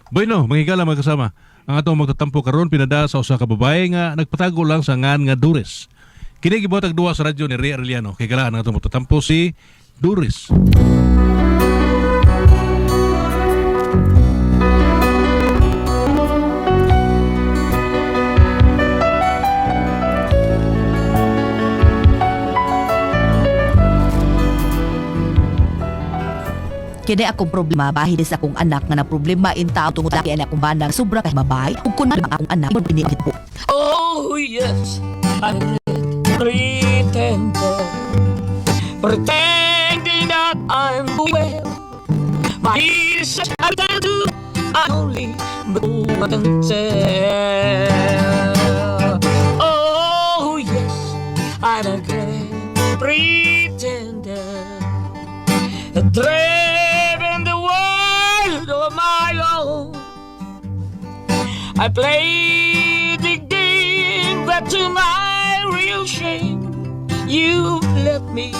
Bueno, mga higala, mga kasama, ang atong magtatampo karon pinada sa usa ka babae nga nagpatago lang sa ngan nga Doris. Kini gibuhatag duwa sa radyo ni Ria Arellano. Kay galaan ang atong magtatampo si Doris. Kini akong problema bahid sa akong anak nga na problema in tao tungod kay anak akong banang sobra kay mabay ug kun ang akong anak ini po. Oh, yes, I'm a pretender, pretending that I'm well. My ears are tattooed, I only but I can tell. Oh, yes, I'm a great pretender, driving the world on my own. I played the game, but to my real shame, you left me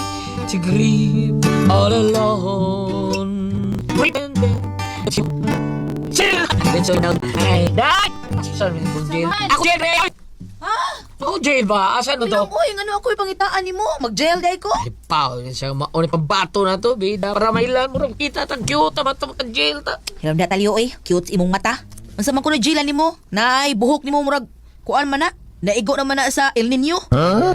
to grieve all alone. Pretending that you so now I die. Sorry, jail. Ako jail ba? Ako jail ba? Asan na to? Oy, ngano ako ipangitaan nimo? Mag-jail day ko. Ay, pao, siya mauni pambato na to, bida. Para mailan mo rin kita, tang cute, tama ka jail ta. Hiram na taliyo oy, cute imong mata. Unsa man kuno jail nimo? Naay buhok nimo murag kuan man na. Naigo naman na sa El Nino. Huh?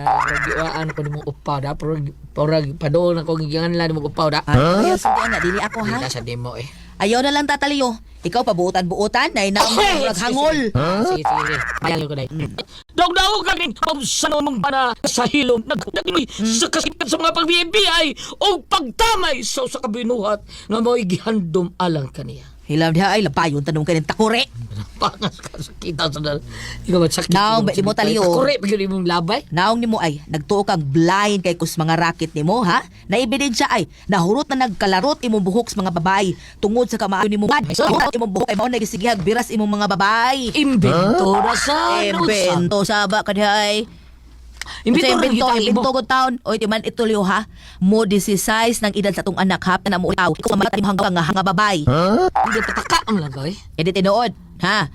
Ko nimong upaw da, pero parang padoon ako gigiangan lang nimong upaw da. Huh? Ayaw sa na dili ako ha. Dili sa demo eh. Ayaw na lang tataliyo. Ikaw pabuotan-buotan nay na murag hangol. Sige, sige, sige. Mayalo ko na. Dog-dog ka rin! Sa mong bana sa hilom nagdaginoy sa kasikat sa mga pag-BI o pagtamay sa usa ka binuhat nga mo'y gihandom alang kaniya. Hilam diha ay labayon tanong kay takore. Pangas ka sa kita sa dal. Ikaw ba sakit? Naong, ba, di mo taliyo. Takore, pag imong labay. Naong nimo ay nagtuo kang blind kay kus mga racket nimo ha. Naebidensya ay nahurot na nagkalarot imong buhok sa mga babae tungod sa kamaayo nimo. Hurot imong buhok ay mao nagisigihag biras imong mga babae. Imbento na sa Imbento saba ka diha ay. Imbento Imbento, rin imbento, kita imbento good town. Oy, ti man itulyo ha. Mo 16 ng edad sa tong anak ha. Na mo itaw. Ikaw mamatay mo hanggang nga nga babae. Hindi pataka ang lang eh. Edi tinuod, ha?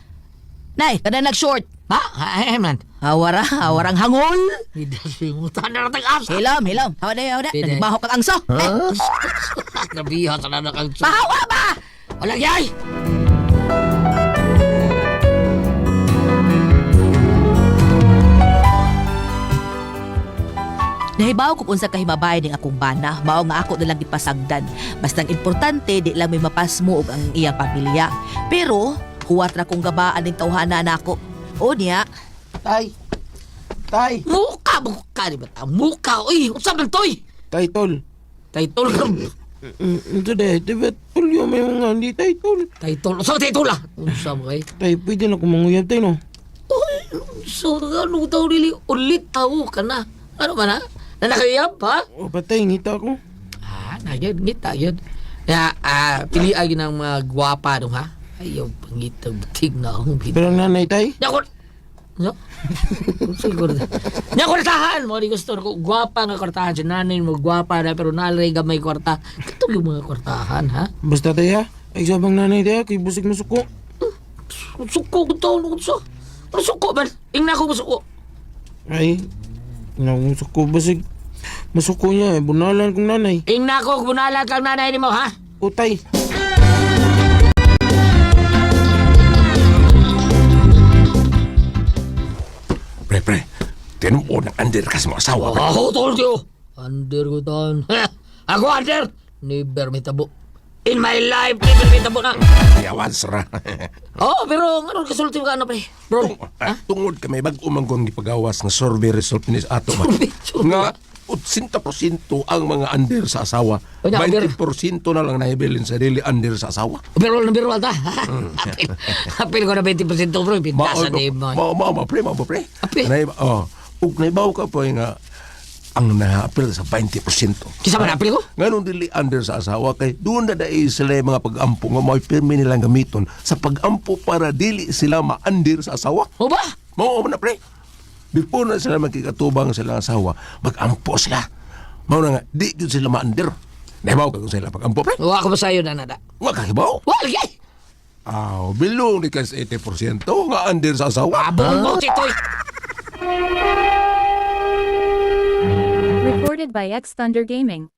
Nay, kada nag-short. Ha? Ay, man. Awara, awarang hangol. Hindi sa na natag asa. Hilom, hilom. Hawa na, hawa na. Pwede. Nagbaho kang angso. Eh, Grabihan sa nanak ang pahawa ba? Wala yay! Nahibaw ko kung unsa kahimabay ning akong bana, mao nga ako na lang gipasagdan. Basta ang importante di lang may mapasmo og ang iyang pamilya. Pero huwat ra kong gabaan ning tawhana nako. O niya, Tay! Tay! Muka, muka, di ba ta? Muka, uy! Unsa man to, uy? Tay, tol. Title ka. Ito dahil, di ba, tol, yung may mga hindi, tay, tol. Title. Unsa man title ah? Unsa mo kay? Tay, pwede na kumanguyab, tay, no? Uy, unsa ano daw dili ulit tao ka na. Ano ba na? Nanakayap ha? O, patay, ngita ko. Ah, na yun, ngita yun. Kaya, pili ay ng mga gwapa dong ha? Ayaw, pangitag butig na akong bida. Pero ang nanay, tay, Nyako! No? Siguro. Nya kwartahan mo di gusto ko gwapa nga kwartahan si nanay mo gwapa na pero nalay gamay kwarta. Katong yung mga kwartahan ha. basta, tay, ha? Ay, sabang nanay, tay, ha? Kay busig masuko. Suko ko to no so. Ano suko man? Ingna ko suko. Ay, nang suko, basig. Masuko niya, eh. Bunalan kong nanay. Ingna ko bunalan kang nanay nimo ha. O, tay. Pre, pre, tinuod ng under kasi mo asawa, pre. Ako tol yo. Under ko ton. Ako under. Never may tabo. In my life never may tabo na. Yawan, sara. Oh, pero ano kasulti ka ano pre? Bro. Tungod kami, bago man kong gipagawas nga survey result ni ato ba? Survey, survey. Nga, 80% ang mga under sa asawa. Uy, na, under. 20% na lang nahibilin sa dili under sa asawa. Pero na pero ta. Apil, apil ko na 20% bro, pintasan ni mo. Mao, mao, mao, pre, mao, pre. Apil. Nay, oh, ug naibaw ka po nga ang naapil sa 20%. Kisa man apil ko? Nganong dili under sa asawa kay doon na dai sila yung mga pag-ampo nga mao'y pirmi nilang gamiton sa pag-ampo para dili sila ma-under sa asawa. O ba? Mao man na pre. Before na sila magkikatubang sa ilang asawa, mag-ampo sila. Mao na nga, di gyud sila ma-under. Nahibaw ka kung sila pag-ampo pre. Wa ko masayo na nada. Wa ka hibaw. Wa lagi. Aw, bilong ni kas 80% nga under sa asawa. Abong mo, titoy. Recorded by X Thunder Gaming.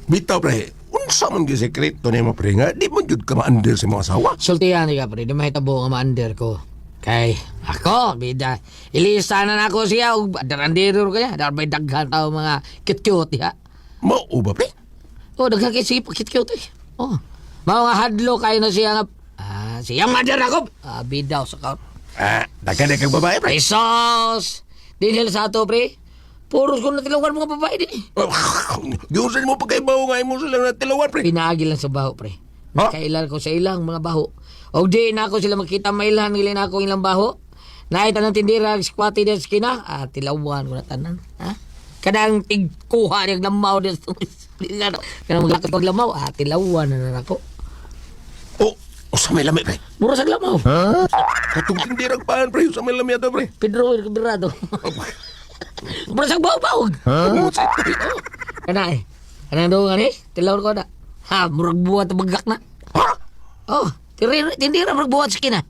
Bitaw pre, unsa man gyud sekreto nimo pre nga di man gyud ka ma-under sa imong asawa? Sultihan ka pre, di mahitabo nga ma-under ko. Kay ako, bida. Ilisa na nako siya og darandero kaya, darbay daghan tao mga cute-cute diha. Mao ba pre? Oh, daghan kay sipa cute-cute eh. Oh. Mao nga hadlo kayo na siya nga siya mother ako. Ah, bidaw sa ka. Ah, daghan kag babae pre. Pesos. Dinhil sa ato pre. Puros ko na tilawan mga babae din. Giusan mo pagkaibaw nga imo sila na tilawan pre. Pinaagi lang sa baho pre. Ha? Kailan ko sa ilang mga baho. Og di na ako sila makita mailan ngilin ako ilang baho. Naita ng tindira squatty din skina, tilawan ko na tanan. Ha? Kanang tigkuha niyang lamaw din. Kanang maglakad pag lamaw, tilawan na na ako. Oh, usa may lami pre. Mura sa lamaw. Katong tindirag paan pre, usa may lami ato pre. Pedro Birado. Mura sa baw-bawg. Oh, sa- Kana eh. Kanang doon eh, tilawan ko na. Ha, murag buhat bagak na. Ha? Oh, tindira murag buhat sa kina.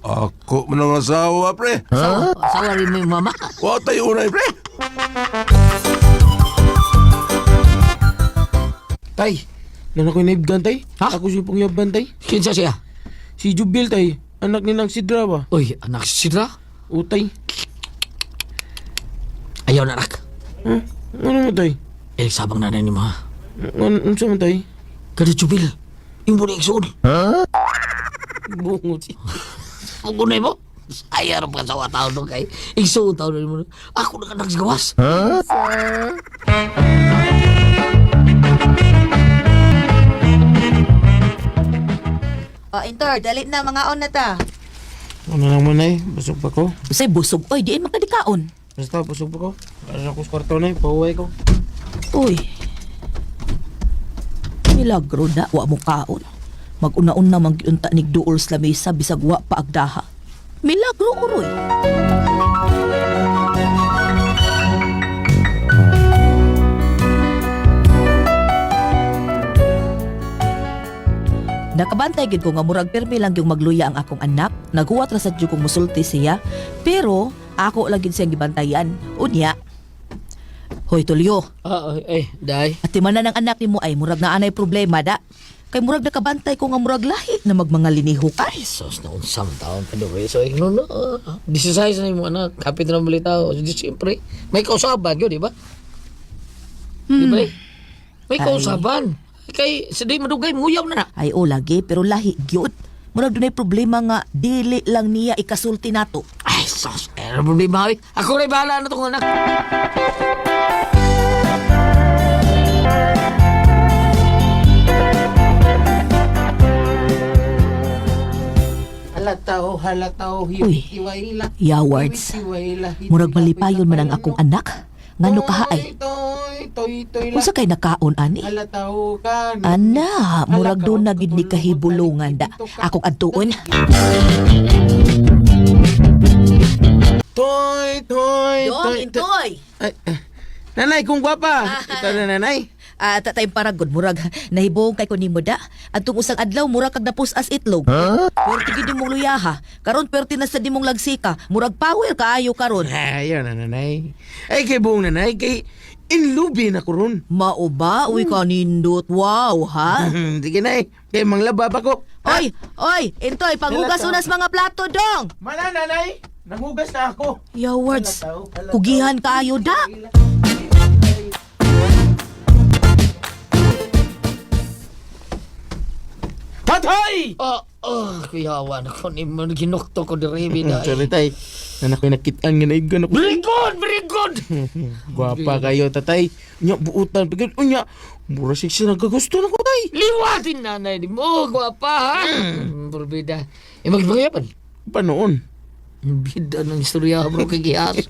Ako man ang asawa pre. Sawa, sawa rin mo yung mama. Wa tayo unay pre. Tay, nana ko'y naibgan, tay. Ha? Ako siya pangyaban, tay. Kinsa siya? Si Jubil, tay. Anak ni nang Sidra ba? Uy, anak si Sidra. O, tay. Ayaw na anak. Huh? Ano mo, tay? Eh, sabang nanay ni mga. Ano sa mo, tay? Kada Jubil, yung muna igsuon. Bungot siya. Ang gunay mo. Ayaw rin pa sa tao doon kay. Igsuon tao doon mo. Ako na kanak sa gawas. O, Intor, dali na, mga on na ta. Ano lang mo, nay? Busog pa ko. Usay, busog. Oy, diin makadikaon. Basta, busog pa ko. Para ako sa kwarto, nay. Pauwi ko. Uy. Milagro na, wa mo kaon. Mag-una-una man gyud unta nigduol sa lamesa bisag wa pa agdaha. Milagro uroy. Nakabantay gid ko nga murag pirmi lang yung magluya ang akong anak. Naguwat ra sad jud kong musulti siya, pero ako lang gid siyang gibantayan. Unya. Hoy Tulyo, Ah, eh, day. at timanan ng anak nimo ay murag na anay problema da. Kay murag nakabantay ko nga murag lahi na magmangaliniho ka. Ay, sos na unsam taon pa doon. So, eh, no, no. Disisize na yung anak. Kapit na ng balita. Di, siyempre, may kausaban yun, di ba? Di ba eh? May Ay. kausaban. Kay, sa di madugay, muyaw na na. Ay o lagi pero lahi gyud. Murag dunay problema nga dili lang niya ikasulti nato. Ay, sos. Eh, ano problema, eh? Ako rin bahala na itong anak. Halataw, halataw, Uy. hiwila. Yawards. Murag malipayon man ang akong anak. Ngano kaha ay? Toy, toy, toy, Unsa kay nakaon ani? Halataw ka. Ana, murag doon na gid ni kahibulungan da. Akong adtuon. Toy, toy, toy. Intoy. Ay, eh. Nanay, kung gwapa. Ikaw na, nanay. Ah, tatay paragod murag nahibong kay ko nimo da. Adtong usang adlaw murag kag napus-as itlog. Huh? Perti gid nimong luyaha. Karon perti na sa nimong lagsika. Murag power kaayo karon. Ayaw na, nanay. Ay, kay buong nanay, kay inlubi na ko ron. Mao ba? Uy kanindot. Wow, ha? Sige, nay. Kay manglaba pa ko. Oy, oy, Intoy, panghugas unas mga plato dong. Mana, nanay. Nanghugas na ako. Yawards. Kugihan kaayo da. Patay! Oh, oh, kuyawan ako ni mo ginukto ko diri bida. Sorry, tay. Nanak ko'y nakitaan nga naiggan ako. Very good, very good. Gwapa kayo, tatay. Unya, buutan. Pagkat, unya, mura siya siya nagkagusto na ko, tay. Liwatin nanay ni mo, gwapa ha. Burbida. Eh magpangayapan. Panoon. Bida ng istorya bro kay gihas.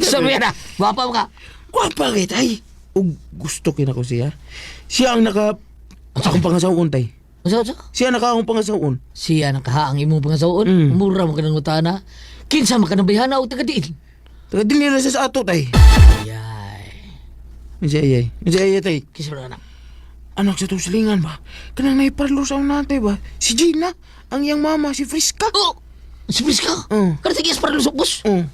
Sabi na, gwapa mo ka. Gwapa kay, tay. Ug gusto kina ko siya. Siya ang naka... Akong pangasaon, tay. Unsa unsa? Siya naka akong pangasaon. Siya nakahaang imong pangasaon. Mura mo ka ng utana. Kinsa man ka ng bayhana o taga diin. Taga dili na siya sa ato, tay. Yay. Si Ayay. Si Ayay tay. Kinsa man anak? Anak sa itong silingan ba? Kanang naiparlo sa nate ba? Si Gina, ang iyang mama, si Friska. Oh, si Priska. Mm. Kada sige para lusok bus. Oh.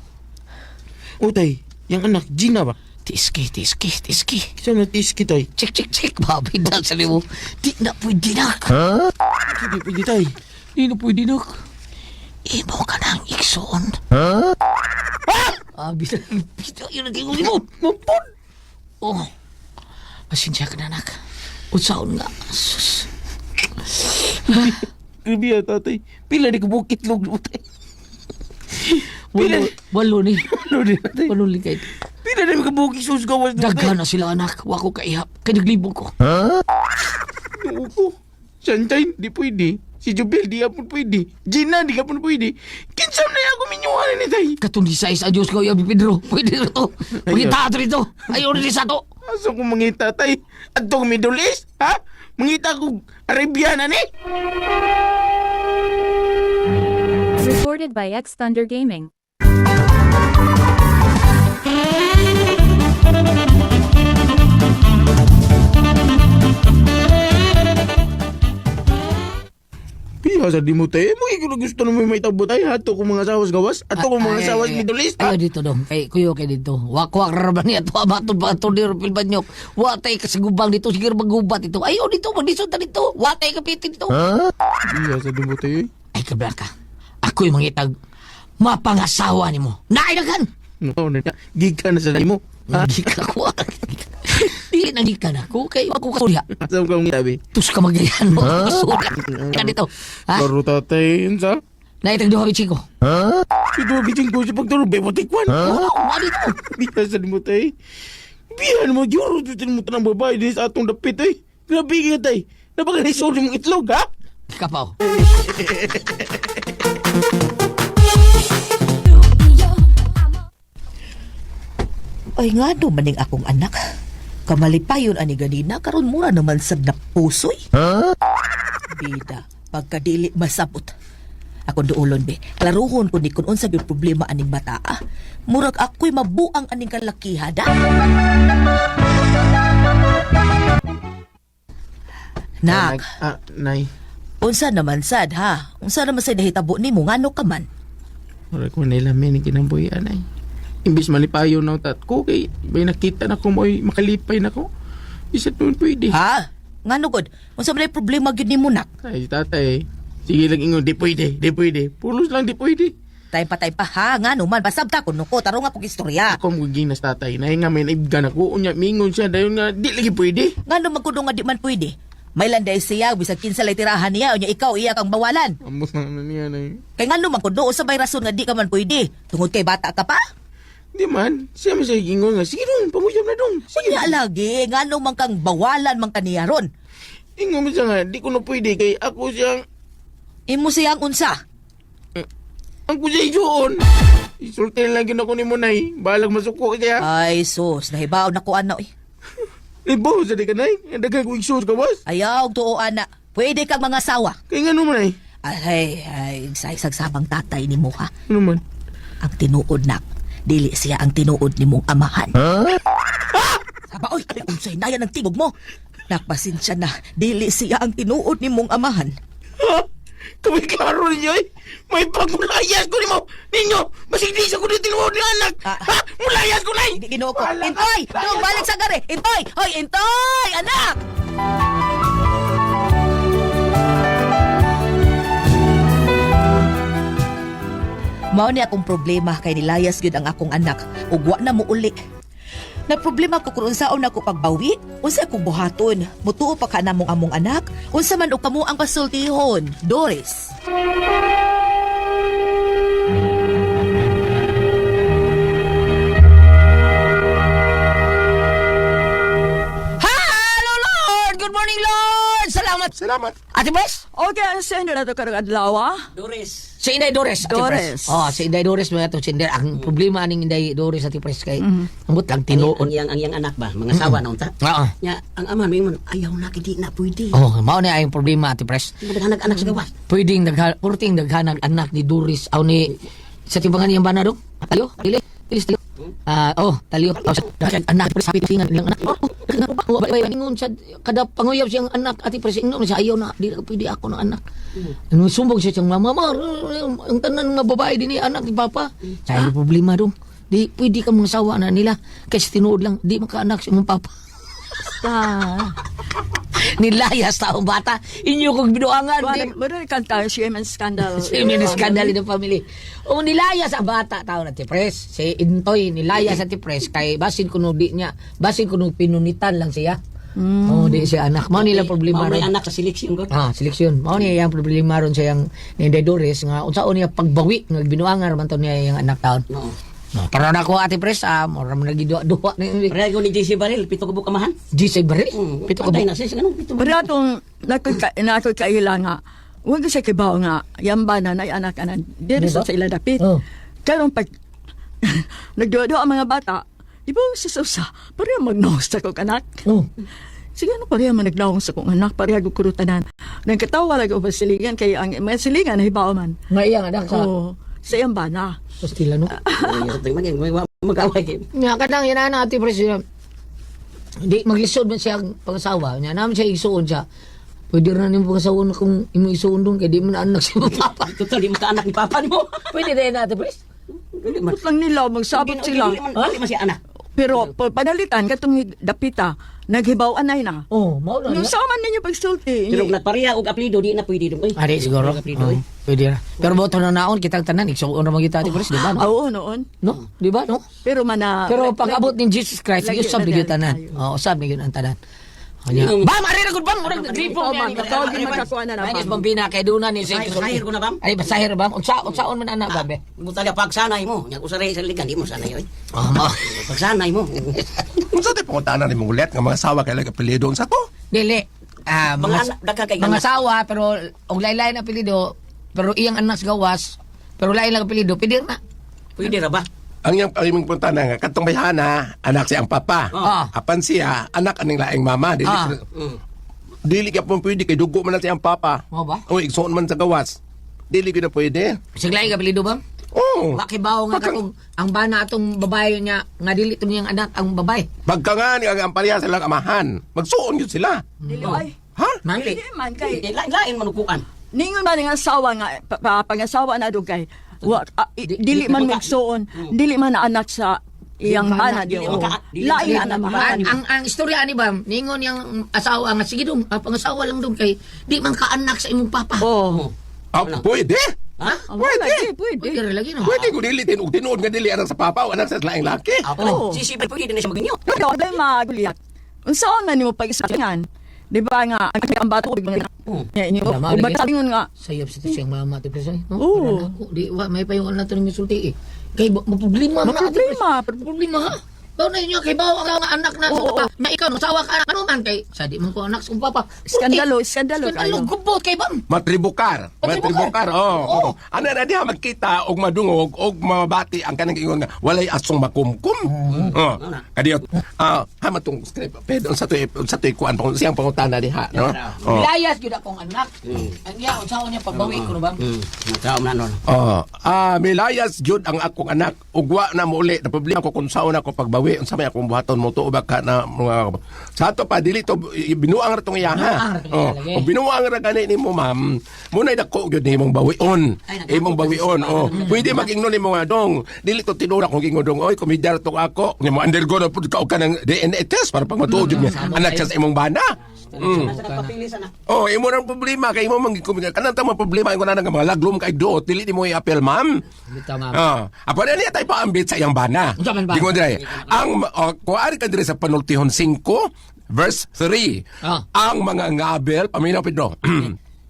Utay, yang anak, Gina ba? Tiski, tiski, tiski. Kisa na tiski tay. Check, check, check. Babi na sa mo. Di na pwede na. Hindi pwede tay. Di na pwede na. Imo ka ng iksoon. Ha? Ah, bida, bida, yun ang tingog mo. Mapod! Oh, pasensya ka na, anak. Unsaon nga. Sus. Grabe ya tatay. Pila di ko bukit log utay. Pila. Walo, walo ni. Ano di tatay? Walo ni kay. Pila di ko bukit sus gawas tatay. Daghan na sila, anak. Wa ko kaihap. Kay naglibog ko. Noo ko. Sunshine, di pwede. Si Jubel, di apon pwede. Gina, di ka pun pwede. Kinsa na ako minyuhan ni tay. Katong di sa isa Diyos ko, Yabi Pedro. Pwede na to. Pagkita ato dito. Ayaw rin sa to. Asa ko mangita tay? Adto ko Middle East, ha? Mangita ko Arabian ani? Recorded by X Thunder Gaming. Piya sa di mo tay. Mo ko gusto na may tabo tay. Ato ko mga sawas gawas. Ato ko mga Ay, sawas ay, ay. Middle East. Ha? Ayaw dito dong. Kay kuyo kay dito. Wakwak ra ba niya to abato bato ni Rupil Banyok. Wa tay kasagubang dito sige magubat dito. Ayaw dito maglisod ta dito. Wa tay kapitin dito. Piya sa di mo tay. Ay kabla ka. Ako'y mangitag mapangasawa nimo. Naay daghan. No, na gikan na sa mo. Ha? Gikan ako. Dili na gikan ako kay ako kasurya. Asa ko mangita be? Tus ka magayan mo. Kasurya ka dito. Ha? Laro tatay unsa? Naitag duha chiko. Si duha bitching ko sa pagtulog be patikwan. Wala wa dito. Piya sa di mo tay. Piya mo juro dito mo tanang babae din sa atong dapit ay. Grabe ka tay. Napakalisod mong itlog ha? Kapaw. Ay nga do maning akong anak. Kamalipayon ani ganina karon mura naman sad na pusoy. Bida, pagkadili masabot. Ako duolon be, klaruhon ko ni kun unsa gyud problema aning bata. ah. Murag ako'y mabuang aning kalakihan da. Nak, Ah, nay. unsa naman sad ha? Unsa naman sad nahitabo nimo ngano ka man? Mura ko na ilamin ni kinambuhi anay. Imbis malipayo na tat ko kay may nakita na ko mo'y makalipay na ko. Isa tuon pwede. Ha? Ngano gud? Unsa man ay problema gyud nimo nak? Ay tatay. Sige lang ingon, di pwede, di pwede. Pulos lang di pwede. Tay pa tay pa ha, ngano man basabta kuno ko tarong ako istorya. Ako mo ginas tatay. Nay nga may naibgan ako. Unya mingon siya dayon nga di lagi pwede. Ngano man kuno nga di man pwede. May landay siya bisag kinsa lay tirahan niya unya ikaw iya kang bawalan. Ambot na na niya nay. Kay ngano man kuno usa may rason nga di ka man pwede? Tungod kay bata ka pa? Di man, siya man siya ingon nga sige dong, pamuyab na dong. Sige. Unya lagi ngano man kang bawalan man kaniya ron. Ingon man siya nga di ko na pwede kay ako siyang Imo siyang unsa? ang kusay doon. Isulti lang yun ako ni Munay. Balag masuko siya. Ay sus, nahibaw na ko ana oy. Ibo, sa di ka nay. Ang daghan ko igsuot ka was. Ayaw tuo ana. Pwede kang mga sawa. Kaya nga naman ay. Ay, ay, sa isang tatay nimo ha. Ano man? Ang tinuod nak, dili siya ang tinuod nimong amahan. Saba, oy, unsay nayan ang tingog mo? Nakpasensya na, dili siya ang tinuod nimong amahan. Ha? Kami klaro ninyo eh. May pagmulayas ko nimo. Ninyo, basig di sa ko ni tinuod ni anak. Ah. Ha? Mulayas ko nay. Hindi Ginoo ko. Wala ka. Intoy! Dong, balik sa gari! Intoy! Hoy, Intoy! Anak! Mao ni akong problema kay nilayas gyud ang akong anak ug wa na muuli. Na problema ko kung unsaon ako pagbawi, unsa akong buhaton, mutuo pa ka namong among anak, unsa man og kamo ang pasultihon, Doris. Hello Lord! Good morning Lord! Salamat. Salamat. Ate Pres? Okay, ang sender na to karong adlaw. ah. Si Inday Dores. Ate Dores. Pres. Oh, si Inday Dores mga to. Si Inday, ang problema aning Inday Dores Ate Pres kay ambot lang tinuod. Ang iyang anak ba, mga sawa na unta. Oo. Nya, ang ama mingon, ayaw na kay di na pwede. Oh, mao na ang problema Ate Pres. Naghanag anak sa gawas. Pwedeng daghan, purting daghanag anak ni Doris aw ni sa timbangan niyang bana dong. Ayo, dili, dili, dili. Ah, oh, taliyo. Oh, anak pre sapit tingan ilang anak. Oh, oh, bay ingon sa kada panguyab siyang anak ati pre ingnon siya ayaw na di pwede ako ng anak. Ano sumbong siya siyang mama, ma, ang tanan nga babae dinhi anak ni papa. Sa problema dong. Di pwede ka mga sawa na nila kasi tinuod lang di makaanak si imong papa. Ah. Nilayas taong bata. Inyo kong binuangan. Di, Wala kanta shame and scandal. Shame and scandal in the family. O nilayas ang bata tao na ti Pres. Si Intoy nilayas sa ti Pres kay basin kuno di niya, basin kuno pinunitan lang siya. Oh, di siya anak. Mao nila problema Mao may ron. anak sa selection ko. Ah, seleksyon. Mao niya yang problema ron sa yang ni Inday Doris nga unsaon niya pagbawi nga binuangan man to niya yang anak taon. Oo. No, para na ko ate Pres, ah, mura man lagi duha-duha ni Pareho ko ni JC Baril, pito ka buok amahan. GC Baril. Pito ka Patay buok. na siya, ganun, pito. Pero atong nakoy kaila nga, huwag sa kibaw nga, yan ba na nay anak anan, diri Di ba? sa ila dapit. Oh. Karon pag nagduwa ang mga bata, di ba sa susa, pareha magnaong sa kong anak. Oh. Sige, ano pareha man nagnaong sa kong anak, pareha gukurutanan. Nang katawa lang ko silingan, kay ang mga silingan hibaw man. Nga iyang anak sa Oh, sa iyang bana. Pastila no. Mag-away kayo. Nga kadang yan ana ate Pres. Di maglisod man siya ang pangasawa. Nya naman siya igsuon siya. Pwede ra nimo pangasawa na kung imo isuon dong kay di man anak si imong papa. Total, di maka anak ni papa mo. Pwede din ate Pres. Dili man. Put lang nila, magsabot sila. Dili man siya anak. Pero panalitan, katong dapita, naghibaw anay na. Oh, mao na. Nung niya. sa man ninyo pagsulti. Pero kung nagpareha og apelyido, di na pwede dong. Uy. Ari siguro. Og apelyido, Oh, eh. pwede ra. Pero boto na naon kitang tanan igsuon ra man kita ate Pres, di ba? No? Ah, Oo, noon. No, di ba no? Pero mana... Pero pag abot ni Jesus Christ, Lagi usab na ni gyud dahil tanan. tayo. Oh, usab ni gyud ang tanan. Anya. Bam, ari ra gud bam, murag gripo Oh, niya. ma'am, ikaw gyud makakuha na na, Ay, bam. bambina kay duna ni sa Basahir ko na, bam. Ay, basahir bam. Unsa unsaon man ana bam? be? Butala pagsanay mo. Nya usaray sa ligan, di mo sanay oy. Oh, mao. Pagsanay mo. Unsa tay pangutana ni mong ulit nga mga asawa kay lang apelyido unsa to? Dili. Ah, Mga mga anak, daghan kay mga anak. asawa pero og lain-lain ang apelyido, pero iyang anak sa gawas, pero lain lang apelyido, pwede na. Pwede ra ba? Ang iyang ang imong pangutana nga katong bayhana anak siyang papa. Ah. Apan siya anak aning laing mama dili Ah. dili ka pong pwede kay dugo man na siyang papa. Mao ba? O igsuon man sa gawas. Dili gyud na pwede. Sig lain ka apelyido ba? Oo. Wa kay bawo nga Pagka- katong ang bana atong babae niya nga dili to niyang anak ang babae. Pagka nga ni ang pareha silang amahan, magsuon yun sila. Dili ay. Ha? Man? Dili man kay Lain lain manukuan. ningon man ang asawa nga pangasawa na dugay. Wa dili man magsuon, dili man na anak sa iyang Dili man bana anak, di. dili oo. man ka- dili Lain man na Ang, namahan. ang istorya ani ba, ningon yang asawa nga sige dong, ang pangasawa lang dong kay di man kaanak sa imong papa. Oh. Ah, pwede. Ha? Oh, Pwede. lagi, pwede. Pwede ra lagi no. Pwede kung dili tinuod tinuod nga dili anak sa papa o anak sa laing laki. Oh. Sisi pwede na siya maginyo. Pero problema gulyat. Unsaon man nimo pag-isalingan? Di ba nga ang ang bato og mga Oo. Nya inyo. Tama, Ug lagi. batalingon nga Sayop sa to siyang mama ti Pres. No? Oo. Para na ako. Di wa may payon na to ni misulti eh. Kay maproblema man na, Ate Pres. Maproblema. Problema ha. Baw na inyo kay bawo ang mga anak na sa Oo. papa. Na ikaw masawa ka ano man kay sa di man ko anak sa papa. Skandalo, skandalo Skandalo kayo. gubot kay bam. Matribukar. Matribukar. Matribukar. Oh. Oo. Oh. Ano na diha magkita og madungog og mabati ang kanang ingon nga walay asong makumkum. Oh. Kadiyot. Ah, ha matong script. Pero unsa to kuan pang siyang pangutana diha, no? Oh. Layas gyud akong anak. Ang iya unsaon niya pagbawi ko no bam. Tao man nun. Oh, ah milayas jud ang akong anak ug wa na mouli na problema ko kung saon ako pagbawi unsa may akong buhaton mo tuo ba ka na mga sa ato pa dili to binuang ra tong iya ha. Binuang ra tong iya Oh, lagi. ug binuang ra gani nimo ma'am. Munay dako gyud nimong bawion. Ay, nagdako Imong bawion oh. Pwede magingnon nimo nga dong. Dili to tinuod akong gingon dong oy komedya ra tong ako. Nimo undergo na pud ka og kanang DNA test para pag matuod jud niya. Anak siya sa imong bana. Sa nagpapili sana. Oh, imo nang problema kay imo man kanang tama problema ingon na nga mga laglom kay doot dili nimo i-appeal ma'am. Bitaw, ma'am. Ah, apo na niya tayo paambit sa iyang bana. Unsa man ba? Dingon dire. Ang oh, kuari ka dire sa panultihon 5 verse 3. Ah. Ang mga ngabel, paminaw Pedro.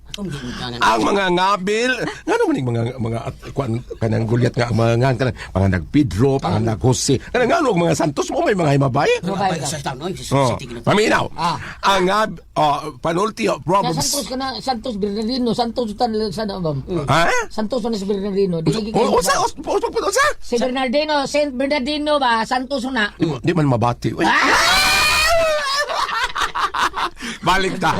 Akong giingkanan. Ang mga ngabil, ngano man ning mga mga kuan kanang gulyat nga ang mga ngan kanang mga nag Pedro, mga nag Jose. Kanang ngano ang mga Santos mo may mga himabay. Babae ka. Sa taon, oy, Oh, sa tigil. paminaw. Ah. Ang ngab oh, panulti Sa Proverbs. Santos ka na, Santos Bernardino, Santos tan sa na bam. Ha? Santos na si Bernardino. Dili O, usa, usa, usa, usa. Si Bernardino, Saint Bernardino ba, Santos na. Di man mabati. Uy. Balik ta.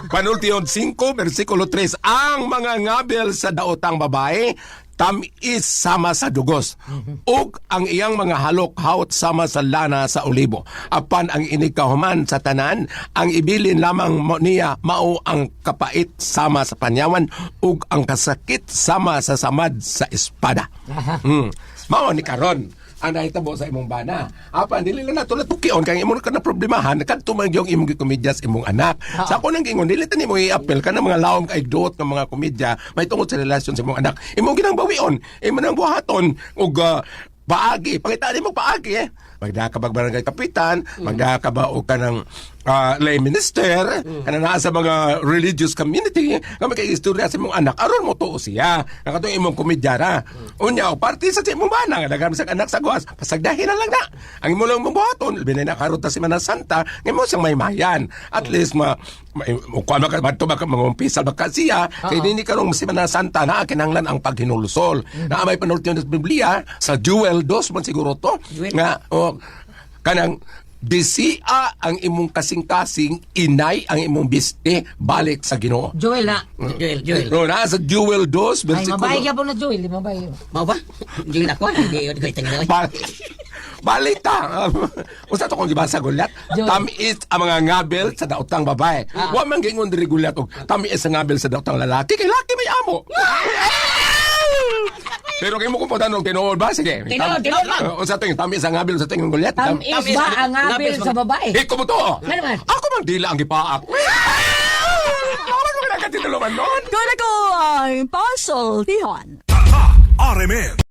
Panultion 5, versikulo 3. Ang mga ngabel sa daotang babae, Tamis sama sa dugos. Ug ang iyang mga halok hawt sama sa lana sa olibo. Apan ang inikahuman sa tanan, ang ibilin lamang mo niya mao ang kapait sama sa panyawan ug ang kasakit sama sa samad sa espada. Mao ni karon ang nahitabo sa imong bana. Apan dili lang nato natukion kay imong ka na problemahan kadto man gyud imong gikomedya sa imong anak. Sa ako nang giingon dili ta nimo i-appeal ka mga laom kay duot ng mga komedya may tungod sa relasyon sa imong anak. Imong ginang bawion, imo nang buhaton og paagi, pangita nimo paagi eh. Magda ka bag barangay kapitan, magda ka ba og kanang lay minister, kanang naa sa mga religious community, nga makig-istorya sa imong anak aron mo tuo siya. Nakatong imong komedyara. Unya og parte sa imong bana nga daghan sa anak sa gawas, pasagdahin na lang na. Ang imo lang mong buhaton, labi na karon ta Semana Santa, nga mo siyang maymayan. At least ma kuan ba ka madto ba ka mangumpisal ba ka siya kay dinhi karong Semana Santa na kinahanglan ang paghinulsol. Na may panulti sa Biblia sa Joel 2 man siguro to nga oh, kanang disia ang imong kasing-kasing, inay ang imong biste, balik sa Ginoo. Joel na. Joel, Joel. No, na sa Joel 2, Ay, versikulo. mabay ka po na Joel, di mabay. Mao ba? Dili na ko, hindi ko itangal. Balik ta. Usa to kung gibasa gulat. Joel. Tamis ang mga ngabel sa daotang babae. Wa man gingon diri gulat og tamis ang ngabel sa daotang lalaki kay laki may amo. Pero kay mo kung og tinuod ba sige. Tinuod, tinuod ba? Usa to yung tamis ang ngabel sa tingong gulat. Tamis ba ang ngabil sa babae? Eh, kumo to. Nga naman. Ako mang dila ang gipaak. Ako man nakatituluman noon. Kaya ko ang puzzle, Tihon. RMN.